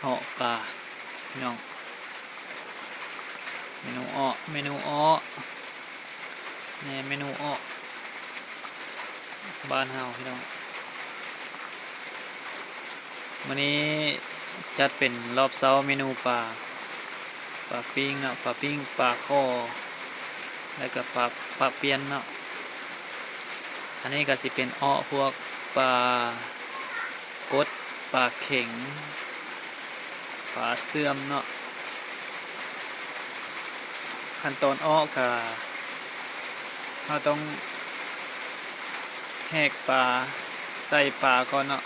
ເອາະປາ ພີ່ນ້ອງ ເມນູເອາະ ເມນູເອາະ ແນ່ ເມນູເອາະບ້ານເຮົາ ພີ່ນ້ອງ. ມື້ນີ້ຈັດເປັນລອບເຊົ້າ ເມນູປາ ປາປີ້ງເນາະ ປາປີ້ງ ປາຄໍ່ ແລ້ວກະປາ ປາປ່ຽນເນາະ. ອັນນີ້ກະຊິເປັນເອາະພວກປາກົດ ປາເຂັງ ປາເຊື່ອມເນາະ. ຂັ້ນຕອນເອາະກະ ເຮົາຕ້ອງແຫກປາ ໃສ່ປາກ່ອນເນາະ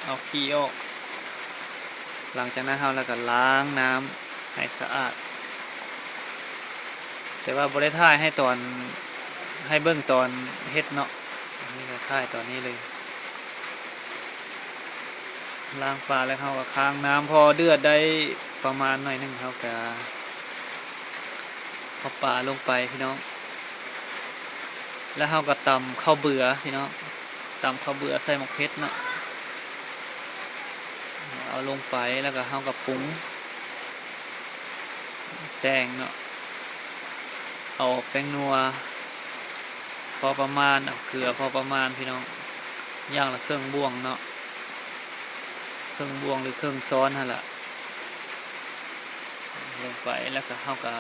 ເອົາຂີ້ອອກ. ຫຼັງຈາກນັ້ນເຮົາລະກະລ້າງນ້ຳໃຫ້ສະອາດ ແຕ່ວ່າບໍ່ໄດ້ຖ່າຍໃຫ້ຕອນ ໃຫ້ເບິ່ງຕອນເຮັດເນາະ ອັນນີ້ກະຖ່າຍຕອນນີ້ເລີຍ. ລ້າງປາແລ້ວເຮົາກະຄ້າງນ້ຳ ພໍເດືອດໄດ້ປະມານໜ້ອຍໜຶ່ງ ເຮົາກະເອົາປາລົງໄປ ພີ່ນ້ອງ. ແລ້ວເຮົາກະຕຳເຂົ້າເບືອ ພີ່ນ້ອງ ຕຳເຂົ້າເບືອໃສ່ໝາກເຜັດເນາະ ເອົາລົງໄປ ແລ້ວກະເຮົາກະປຸງແຕ່ງເນາະ ເອົາແປ້ງນົວພໍປະມານ ເອົາເກືອພໍປະມານ ພີ່ນ້ອງ ຢ່າງລະເຄິ່ງບ່ວງເນາະ ເຄິ່ງບ່ວງ ຫຼື ເຄິ່ງຊ້ອນຫັ້ນລະ ລົງໄປ. ແລ້ວກະເຮົາກະ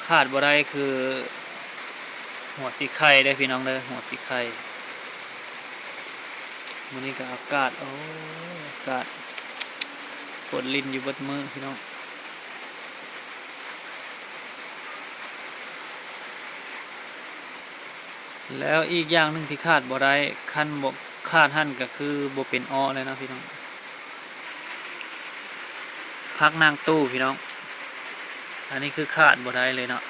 ຂາດບໍ່ໄດ້ຄືຫົວສີໄຄເດີ ພີ່ນ້ອງເດີ ຫົວສີໄຄ. ມື້ນີ້ກະອາກາດ ໂອ້ ອາກາດຝົນລິນຢູ່ເບິດມື້ ພີ່ນ້ອງ. ແລ້ວອີກຢ່າງໜຶ່ງທີ່ຂາດບໍ່ໄດ້ ຄັນບໍ່ຂາດຫັ້ນກະຄືບໍ່ເປັນເອາະເລີຍເນາະ ພີ່ນ້ອງ. ຜັກນາງຕູ້ ພີ່ນ້ອງ ອັນນີ້ຄືຂາດບໍ່ໄດ້ເລີຍເນາະ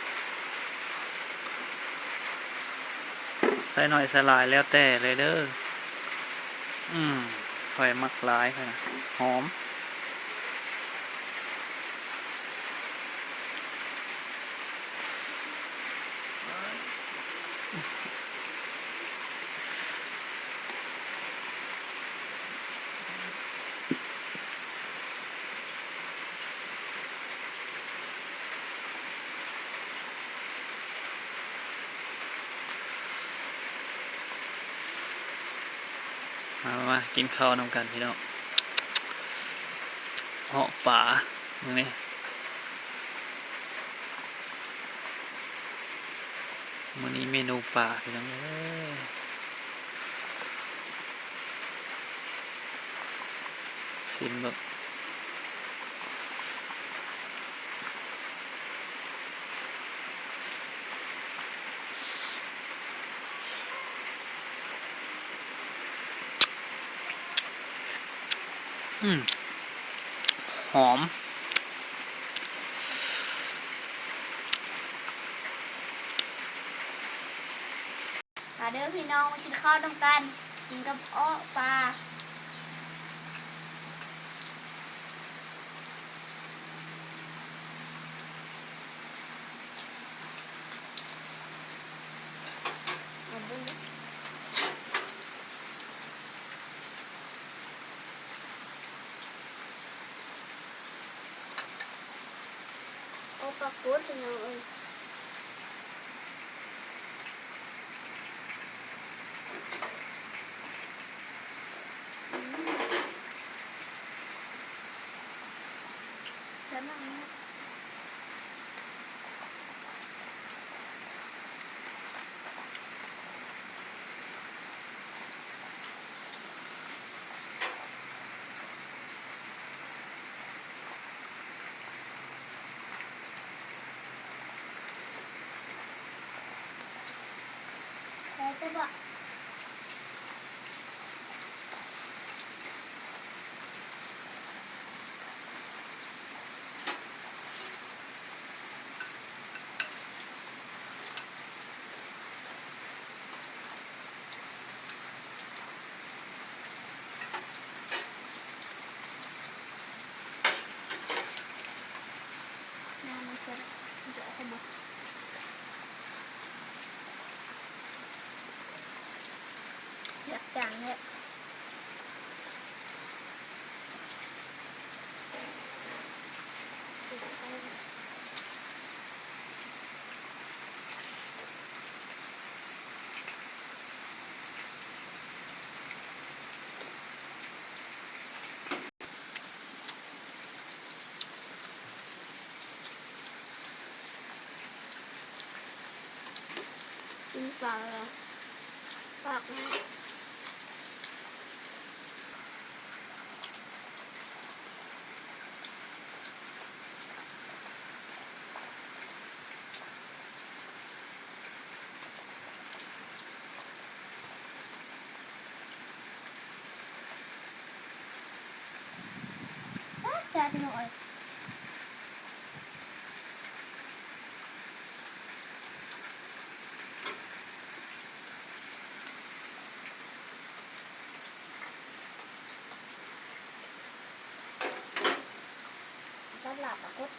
ໃສ່ໜ້ອຍໃສ່ຫຼາຍແລ້ວແຕ່ເລີຍເດີ. ອືມ ຂ້ອຍມັກຫຼາຍ ຂ້ອຍນະ ຫອມ. ມາ ມາ ມາ ກິນເຂົ້ານຳກັນ ພີ່ນ້ອງ ເອາະປາ ມື້ນີ້ ມື້ນີ້ເມນູປາ ພີ່ນ້ອງເອີຍ. ຊີມເບິ່ງ ອືມ ຫອມ. ມາເດີພີ່ນ້ອງ ມາກິນເຂົ້ານຳກັນ ກິນກັບເອາະປາ. ເອົາປາກົດ ພີ່ນ້ອງເອີຍ. ແຊບມາກ. ປາກ ປາກ ແຊບໆ ພີ່ນ້ອງເອີຍ. ສຳລັບປາກົດ